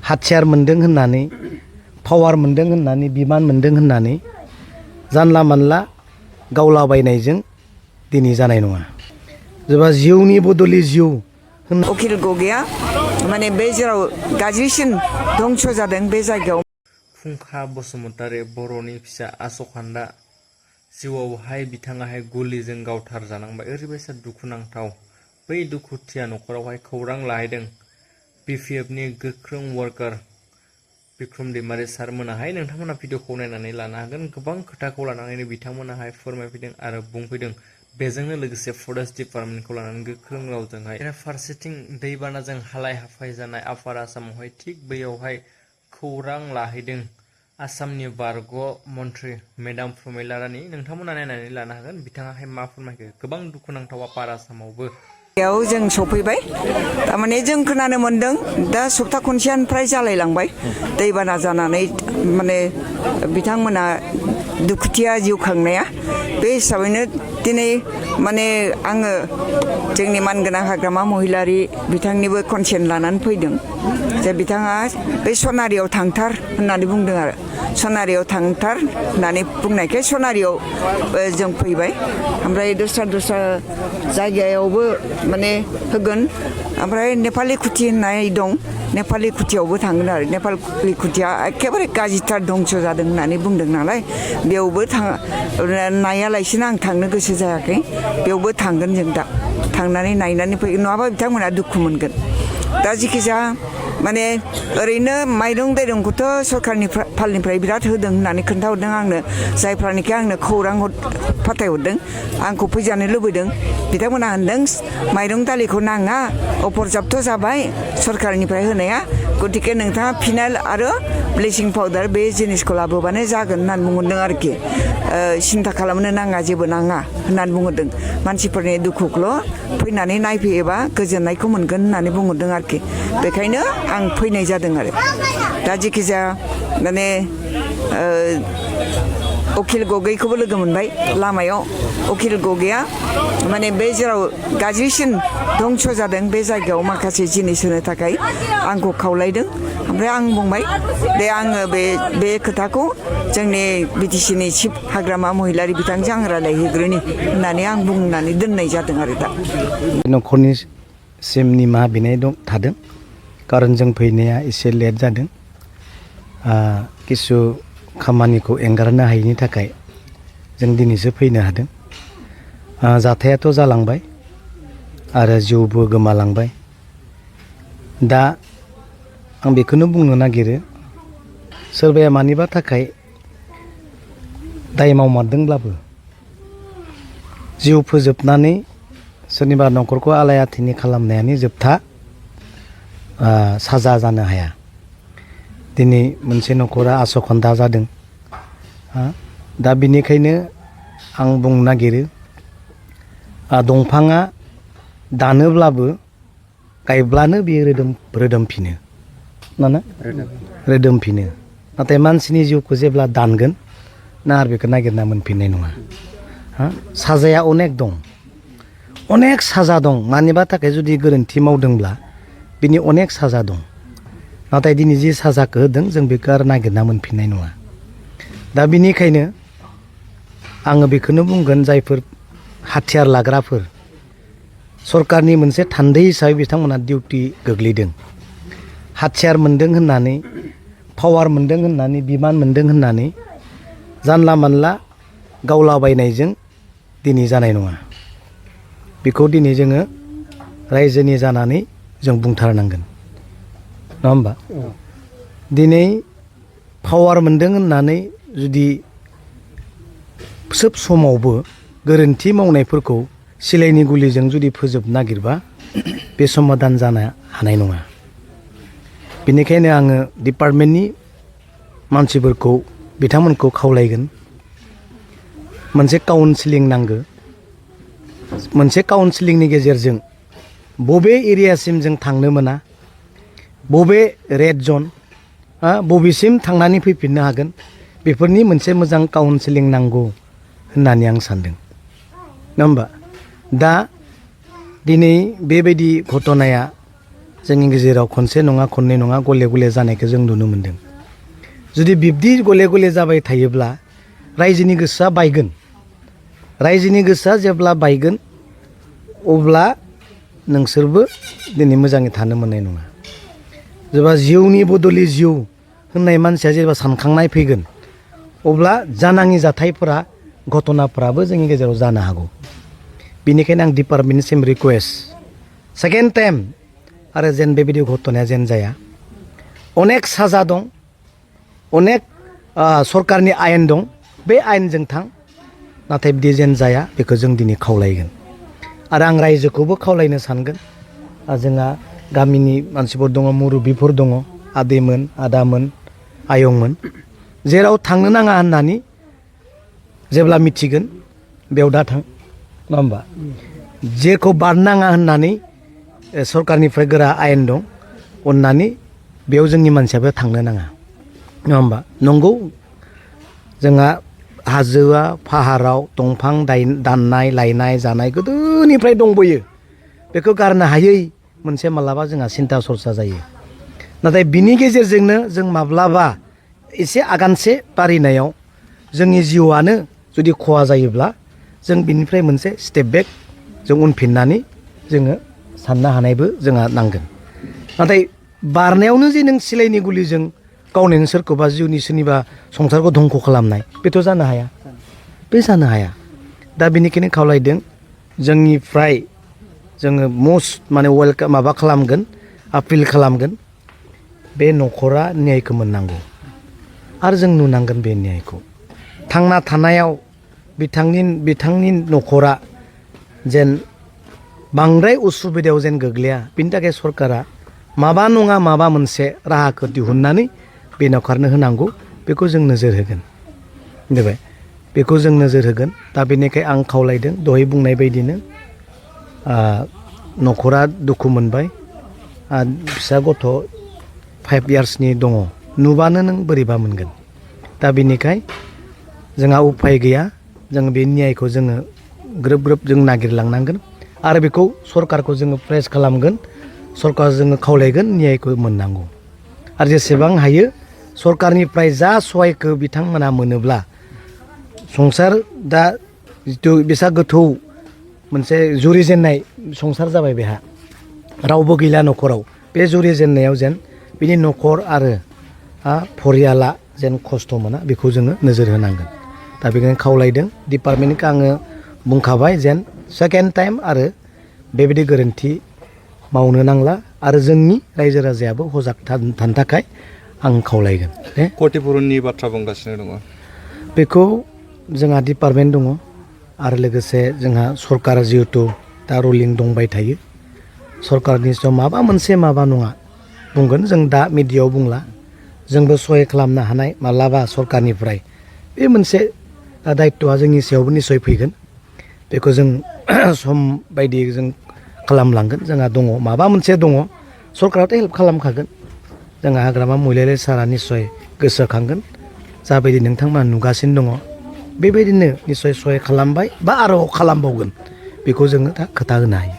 हाथियार मोनदों होननानै पावार मोनदों होननानै बिमान मोनदों होननानै जानला मानला गावलाबायनायजों दिनै जानाय नङा। जेब्ला जिउनि बदलि जिउ अखिल गगैया माने बे जेराव गाज्रिसिन धंस जादों बे जायगायाव फुंखा बसुमतारी बर'नि फिसा आसखान्दा जिउआवहाय बिथाङाहाय गुलिजों गावथार जानांबाय। ओरैबायसा दुखुनांथाव बै दुखुथिया न'खरावहाय खौरां लाहैदों BPFनि गोख्रों वार्कार बिक्रम दैमारी सारमोनाहाय। नोंथांमोना भिडिअखौ नायनानै लानो हागोन। गोबां खोथाखौ लानानै बिथांमोनाहाय फोरमायफैदों आरो बुंफैदों। बेजोंनो लोगोसे फरेस्ट डिपार्टमेन्टखौ लानानै गोख्रों रावजोंहाय फारसेथिं दैबानाजों हालाय हाफाय जानाय आफार आसामावहाय थिग बैयावहाय खौरां लाहैदों आसामनि बारग' मन्त्रि मेडाम प्रमिला रानी। नोंथांमोना नायनानै लानो हागोन बिथाङाहाय मा फोरमायखो। गोबां दुखुनांथाव आफार आसामावबो जों सफैबाय। थारमाने जों खोनानो मोन्दों दा सप्ता खनसेनिफ्राय जालायलांबाय दैबाना जानानै माने बिथांमोना दुखुथिया जिउ खांनाया। बे हिसाबैनो दिनै माने आङो जोंनि मानगोनां हाग्रामा महिलारि बिथांनिबो कनसेन्ट लानानै फैदों जे बिथाङा बे सनारियाव थांथार होननानै बुंदों आरो सनारियाव थांथार होननानै बुंनायखाय सनारियाव जों फैबाय। ओमफ्राय दस्रा जायगायावबो माने होगोन। ओमफ्राय नेपालि खुथि होननाय दं, नेपालि खुथियावबो थांगोन आरो नेपालि खुथिया एखेबारे गाज्रिथार धंस जादों होननानै बुंदों नालाय बेयावबो नायालासिनो आं थांनो गोसो जायाखै। बेयावबो थांगोन जों दा थांनानै नायनानै फैगोन, नङाबा बिथांमोना दुखु मोनगोन। दा जिखिजाया माने ओरैनो माइरं दैरंखौथ' सरकारनि फालनिफ्राय बिराद होदों होननानै खोन्थाहरदों आंनो जायफ्रानोखि आंनो खौरां फाथायहरदों आंखौ फैजानो लुबैदों। बिथांमोना होनदों माइरं दालिखौ नाङा, अपर्याप्त जाबाय सरकारनिफ्राय होनाया, गतिके नोंथाङा फिनाइल आरो ब्लिचिं पाउडार बे जिनिसखौ लाबोबानो जागोन होननानै बुंहरदों आरोखि। सिन्था खालामनो नाङा, जेबो नाङा होननानै बुंहरदों। मानसिफोरनि दुखुखौल' फैनानै नायफैयोबा गोजोननायखौ मोनगोन होननानै बुंहरदों आरोखि। बेखायनो आं फैनाय जादों आरो। दा जिखिजाया माने अखिल गगैखौबो लोगो मोनबाय लामायाव। अखिल गगैया माने बे जेराव गाज्रिसिन धंस जादों बे जायगायाव माखासे जिनिस होनो थाखाय आंखौ खावलायदों। ओमफ्राय आं बुंबाय दे आङो बे खोथाखौ जोंनि BTCनि चिफ हाग्रामा महिलारि बिथांजों आं रायलायहैग्रोनि होननानै आं बुंनानै दोननाय जादों आरो। दा न'खरनिसिम निमाहा बिनाय थादों, खारन जों फैनाया एसे लेट जादों। किसु खामानिखौ एंगारनो हायैनि थाखाय जों दिनैसो फैनो हादों। जाथायाथ' जालांबाय आरो जिउबो गोमालांबाय। दा आं बेखौनो बुंनो नागिरो, सोरबाया मानिबा थाखाय दाय मावमारदोंब्लाबो जिउ फोजोबनानै सोरनिबा न'खरखौ आलाय आथिनि खालामनायानो जोबथा साजा जानो हाया। दिनै मोनसे न'खरा आसखान्दा जादों। दा बिनिखायनो आं बुंनो नागिरो, दंफाङा दानोब्लाबो गायब्लानो बियो रोदोमफिनो, रोदोमफिनो। नाथाय मानसिनि जिउखौ जेब्ला दानगोन ना आरो बेखौ नागिरना मोनफिननाय नङा। साजाया अनेक दं, अनेक साजा दं। मानिबा थाखाय जुदि गोरोन्थि मावदोंब्ला बिनि अनेक साजा दं। नाथाय दिनै जि साजाखौ होदों जों बेखौ आरो नागिरना मोनफिननाय नङा। दा बिनिखायनो आङो बेखौनो बुंगोन, जायफोर हाथियार लाग्राफोर सरकारनि मोनसे थान्दै हिसाबै बिथांमोना डिउटि गोग्लैदों। हाथियार मोनदों होननानै, पावार मोनदों होननानै, बिमान मोनदों होननानै जानला मानला गावलाबायनायजों दिनै जानाय नङा। बेखौ दिनै जोङो रायजोनि जानानै जों बुंथारनांगोन, नङा होमबा? दिनै पावार मोनदों होननानै जुदि सोब समावबो गोरोन्थि मावनायफोरखौ सिलायनि गुलिजों जुदि फोजोब नागिरबा बे समाधान जानो हानाय नङा। बेनिखायनो आङो डिपार्टमेन्टनि मानसिफोरखौ बिथांमोनखौ खावलायगोन, मोनसे काउन्सिलिं नांगौ। मोनसे काउन्सिलिंनि गेजेरजों बबे एरियासिम जों थांनो मोना, बबे रेड जन, बबेसिम थांनानै फैफिननो हागोन, बेफोरनि मोनसे मोजां काउन्सिलिं नांगौ होननानै आं सानदों, नङा होमबा? दा दिनै बेबायदि घटनाया जोंनि गेजेराव खनसे नङा खननै नङा गले गले जानायखौ जों नुनो मोन्दों। जुदि बिब्दि गले गले जाबाय थायोब्ला रायजोनि गोसोआ बायगोन। रायजोनि गोसोआ जेब्ला बायगोन अब्ला नोंसोरबो दिनै मोजाङै थानो मोननाय नङा। जेब्ला जिउनि बदलै जिउ होननाय मानसिया जेब्ला सानखांनाय फैगोन अब्ला जानाङि जाथायफोरा घटनाफ्राबो जोंनि गेजेराव जानो हागौ। बेनिखायनो आं डिपार्टमेन्टनिसिम रिकुवेस्ट सेकेन्ड टाइम आरो जेन बेबायदि घटनाया जेन जाया। अनेक साजा दं, अनेक सरकारनि आयेन दं, बे आयेनजों थां, नाथाय बिदि जेन जाया बेखौ जों दिनै खावलायगोन। आरो आं रायजोखौबो खावलायनो सानगोन। जोंहा गामिनि मानसिफोर दङ, मुरब्बिफोर दङ, आदैमोन, आदामोन, आयंमोन, जेराव थांनो नाङा होननानै जेब्ला मिथिगोन बेयाव दा थां, नङा होमबा? जेखौ बारनाङा होननानै सरकारनिफ्राय गोरा आयेन दं, अननानै बेयाव जोंनि मानसियाबो थांनो नाङा, नङा होमबा? नंगौ, जोंहा हाजोआ फाहाराव दंफां दाननाय लायनाय जानाय गोदोनिफ्राय दंबोयो। बेखौ गारनो हायै मोनसे मालाबा जोंहा सिन्था सरसा जायो। नाथाय बिनि गेजेरजोंनो जों माब्लाबा एसे आगानसे बारिनायाव जोंनि जिउआनो जुदि खहा जायोब्ला जों बिनिफ्राय मोनसे स्टेप बेक जों उनफिननानै जोङो साननो हानायबो जोंहा नांगोन। नाथाय बारनायावनो जे नों सिलायनि गुलिजों गावनायनि सोरखौबा जिउनि सोरनिबा संसारखौ धंख' खालामनाय बेथ' जानो हाया, बे जानो हाया। दा बेनिखायनो खावलायदों जोंनिफ्राय जोङो मस्ट वेलकाम माबा खालामगोन, आपिल खालामगोन, बे न'खरा न्यायखौ मोननांगौ आरो जों नुनांगोन बे न्यायखौ। थांना थानायाव बिथांनि न'खरा जेन बांद्राय उसुबिदायाव जेन गोग्लैया, बिनि थाखाय सरकारा माबा नङा माबा मोनसे राहाखौ दिहुननानै बे न'खरनो होनांगौ, बेखौ जों नोजोर होगोन। जाबाय, बेखौ जों नोजोर होगोन। दा बेनिखाय आं खावलायदों दहाय बुंनाय बायदिनो न'खरा दुखु मोनबाय, फिसा गथ' 5 इयार्सनि दङ, नुबानो नों बोरैबा मोनगोन। दा बेनिखाय जोंहा उफाय गैया, जों बे न्यायखौ जोङो ग्रोब ग्रोब जों नागिरलांनांगोन आरो बेखौ सरकारखौ जोङो प्रेस खालामगोन, सरकार जोङो खावलायगोन न्यायखौ मोननांगौ। आरो जेसेबां हायो सरकारनिफ्राय जा सहायखौ बिथांमोना मोनोब्ला संसार दा जिथु बेसा गोथौ मोनसे जुरिजेननाय संसार जाबाय, बेहा रावबो गैला न'खराव, बे जुरिजेननायाव जेन बिनि न'खर आरो फरियाला जेन खस्थ' मोना बेखौ जोङो नोजोर होनांगोन। दा बेखायनो खावलायदों डिपार्टमेन्टखौ आङो बुंखाबाय जेन सेकेन्ड टाइम आरो बेबायदि गोरोन्थि मावनो नांला आरो जोंनि रायजो राजायाबो हजाग थानो थाखाय आं खावलायगोन। क्षतिपुरननि बाथ्रा बुंगासिनो दङ, बेखौ जोंहा डिपार्टमेन्ट दङ आरो लोगोसे जोंहा सरकार जिहेथु दा रुलिं दंबाय थायो, सरकारनि सायाव माबा मोनसे माबा नङा बुंगोन, जों दा मिडियायाव बुंला, जोंबो सहाय खालामनो हानाय मालाबा सरकारनिफ्राय बे मोनसे दायित्वआ जोंनि सायावबो निस्सय फैगोन। बेखौ जों सम बायदियै जों खालामलांगोन। जोंहा दङ, माबा मोनसे दङ, सरकाराथ' हेल्प खालामखागोन। जोंहा हाग्रामा महिलारि सारा निस्सय गोसोखांगोन, जाबायदि नोंथांमोना नुगासिनो दङ बेबायदिनो निस्सय सहाय खालामबाय बा आरो खालामबावगोन, बेखौ जोङो दा खोथा होनो हायो।